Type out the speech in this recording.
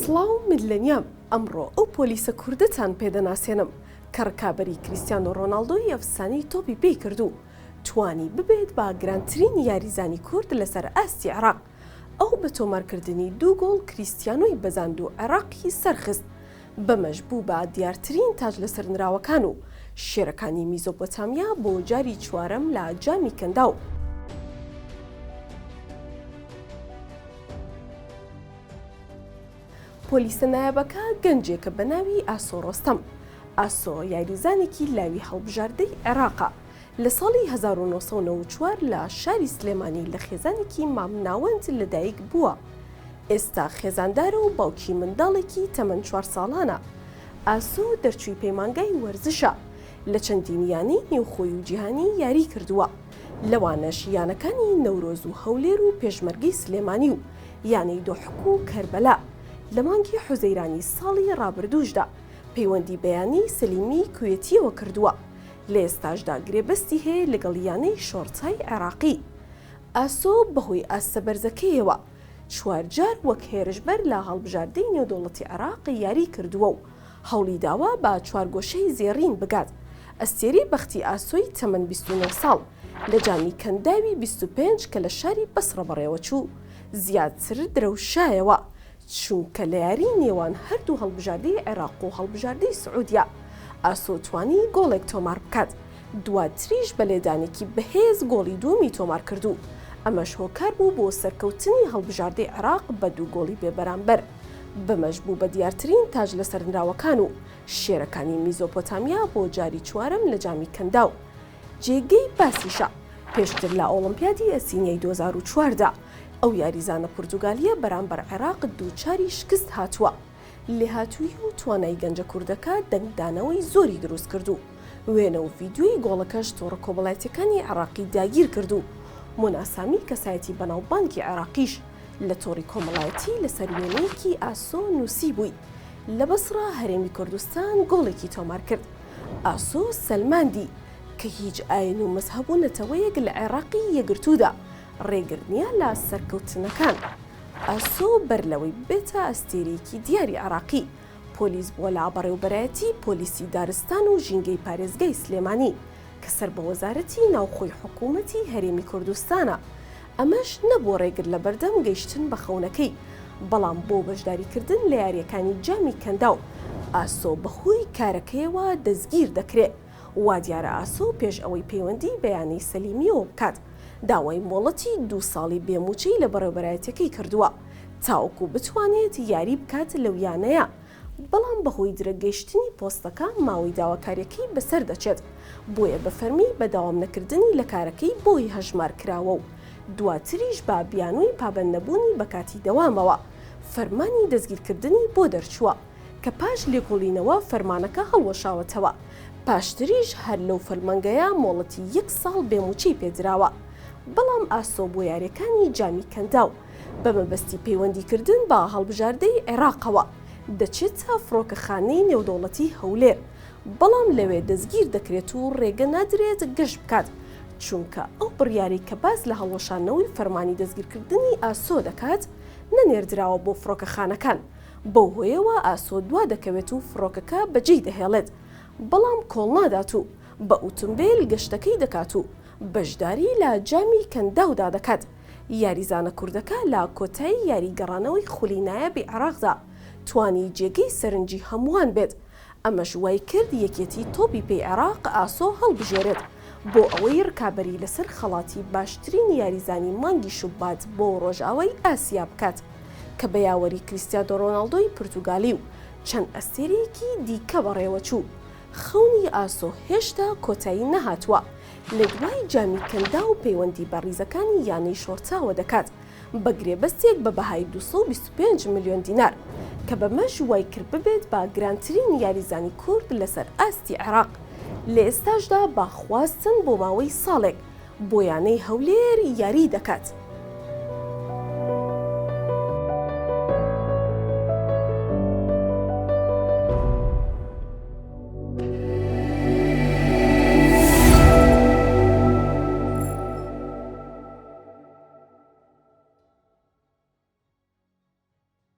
سڵاو من لەنیام، ئەمڕۆ ئەو پۆلیسە کوردەتان پێ دەناسێنم کە ڕکابەری کریستیانۆ ڕۆناڵدۆی ئەفسانەی تۆپی پێی کرد و توانی ببێت بە گرانترین یاریزانی کورد لەسەر ئاستی عێراق. ئەو بە تۆمارکردنی دوو گۆڵ کریستیانۆی بەزاند و عێراقی سەرخست، بەمەش بوو بە دیارترین تاج لەسەرنراوەکان و شێرەکانی میزۆپۆتامیا بۆ جاری چوارەم لە جامی کەنداو. پۆلیسە نایابەکە گەنجێکە بە ناوی ئاسۆ ڕۆستەم. ئاسۆ یاریزانێکی لاوی هەڵبژاردەی عێراقە، لە ساڵی 1994 لە شاری سلێمانی لە خێزانێکی مامناوەند لەدایک بووە. ئێستا خێزاندارە و باوکی منداڵێکی تەمەن چوار ساڵانە. ئاسۆ دەرچووی پەیمانگای وەرزشە، لە چەندین یانەی نێوخۆی و جیهانی یاری کردووە، لەوانەش یانەکانی نەورۆز و هەولێر و پێشمەرگەی سلێمانی و یانەی دۆحک و کەربەلا. لە مانگی حوزەیرانی ساڵی ڕابردووشدا پەیوەندی بە یانەی سەلیمی کوێتییەوە کردووە، لە ئێستاشدا گرێبەستی هەیە لەگەڵ یانەی شۆڕتای عێراقی. ئاسۆ بەهۆی ئاستە بەرزەکەیەوە چوارجار وەک هێرشبەر لە هەڵبژاردەی نێودەوڵەتی عێراق یاری کردووە و هەوڵیداوە بە چوارگۆشەی زێڕین بگات. ئەستێرەی بەختی ئاسۆی تەمەن 29 ساڵ لە جامی کەنداوی 25 کە لە شاری بەسڕە بەڕێوەچوو زیاتر درەوشایەوە، چونکە لە یاریی نێوان هەردوو هەڵبژاردەی عێراق و هەڵبژاردەی سعودیە، ئاسۆ توانی گۆڵێک تۆمار بکات، دواتریش بە لێدانێکی بەهێز گۆڵی دووەمی تۆمار کرد و ئەمەش هۆکار بوو بۆ سەرکەوتنی هەڵبژاردەی عێراق بە دوو گۆڵی بێبەرامبەر، بەمەش بوو بە دیارترین تاج لەسەرنراوەکان و شێرەکانی میزۆپۆتامیا بۆ جاری چوارەم لە جامی کەنداو. جێگەی باسیشە، پێشتر لە ئۆڵۆمپیادی ئەسینیای 2014 ئەو یاریزانە پورتوگالییە بەرامبەر عێراق دووچاری شکست هاتووە. لێهاتوویی و توانای گەنجە کوردەکە دەنگدانەوەی زۆری دروست کرد و وێنە و ڤیدیۆی گۆڵەکەش تۆڕە کۆمەڵایەتییەکانی عێراقی داگیر کرد و مونا سامی کەسایەتی بەناوبانگی عێراقیش لە تۆڕی کۆمەڵایەتی لەسەر وێنەیەکی ئاسۆ نووسیبووی لە بەسڕە هەرێمی کوردستان گۆڵێکی تۆمار کرد. ئاسۆ سەلماندی کە هیچ ئاین و مەزهەب و نەتەوەیەک لە عێراقی یەکگرتوودا ڕێگر نییە لە سەرکەوتنەکان. ئاسۆ بەر لەوەی ببێتە ئەستێرەیەکی دیاری عێراقی، پۆلیس بووە لە بەڕێوەبەرایەتی پۆلیسی دارستان و ژینگەی پارێزگای سلێمانی کە سەر بە وەزارەتی ناوخۆی حکوومەتی هەرێمی کوردستانە. ئەمەش نەبووە ڕێگر لەبەردەم گەیشتن بە خەونەکەی، بەڵام بۆ بەشداریکردن لە یارییەکانی جامی کەنداو، ئاسۆ بەهۆی کارەکەیەوە دەستگیر دەکرێ. وا دیارە ئاسۆ پێش ئەوەی پەیوەندی بە یانەی سەلیمییەوە بکات، داوای مۆڵەتی دوو ساڵی بێ مووچەی لە بەڕێوەبەرایەتیەکەی کردووە تاوەکو بتوانێت یاری بکات لەو یانەیە، بەڵام بەهۆی درەنگ گەیشتنی پۆستەکە ماوەی داواکاریەکەی بەسەر دەچێت، بۆیە بە فەرمی بە دەوام نەکردنی لە کارەکەی بۆی هەژمار کراوە و دواتریش بە بیانووی پابەندنەبوونی بە کاتی دەوامەوە فەرمانی دەستگیرکردنی بۆ دەرچووە. کە پاش لێکۆڵینەوە فەرمانەکە هەڵوەشاوەتەوە، پاشتریش هەر لەو فەرمانگەیە مۆڵەتی یەک ساڵ بێ مووچەی پێدراوە، بەڵام ئاسۆ بۆ یارییەکانی جامی کەنداو بە مەبەستی پەیوەندیکردن بە هەڵبژاردەی عێراقەوە دەچێتە فڕۆکەخانەی نێودەوڵەتی هەولێر، بەڵام لەوێ دەستگیر دەکرێت و رێگە نادرێت گەشت بکات، چونکە ئەو بڕیارەی کە باس لە هەڵوەشاندنەوەی فەرمانی دەستگیرکردنی ئاسۆ دەکات نەنێردراوە بۆ فڕۆکەخانەکان. بەو هۆیەوە ئاسۆ دوا دەکەوێت و فڕۆکەکە بەجێی دەهێڵێت، بەڵام کۆڵنادات و بە ئوتومبێل گەشتەکەی دەکات و بەشداری لە جامی کەنداودا دەکات. یاریزانە کوردەکە لە کۆتایی یاری گەڕانەوەی خولی نایابی عێراقدا توانی جێگەی سەرنجی هەمووان بێت، ئەمەش وایکرد یەکێتی تۆپی پێی عێراق ئاسۆ هەڵبژێرێت بۆ ئەوەی رکابەری لەسەر خەڵاتی باشترین یاریزانی مانگی شوبات بۆ رۆژئاوای ئاسیا بکات کە بە یاوەری کریستیانۆ رۆناڵدۆی پورتوگالی و چەند ئەستێرەیەکی دیکە بەڕێوەچوو. خەونی ئاسۆ هێشتا کۆتایی نەهاتووە، لە دوای جامی کەنداو پەیوەندی بە ریزەکانی یانەی شۆرتاوە دەکات بە گرێبەستێک بە بەهای 225 ملیۆن دینار، کە بەمەش وایکرد ببێت بە گرانترین یاریزانی کورد لەسەر ئاستی عێراق، لە ئێستاشدا بە خواستن بۆ ماوەی ساڵێک بۆ یانەی هەولێر یاریی دەکات.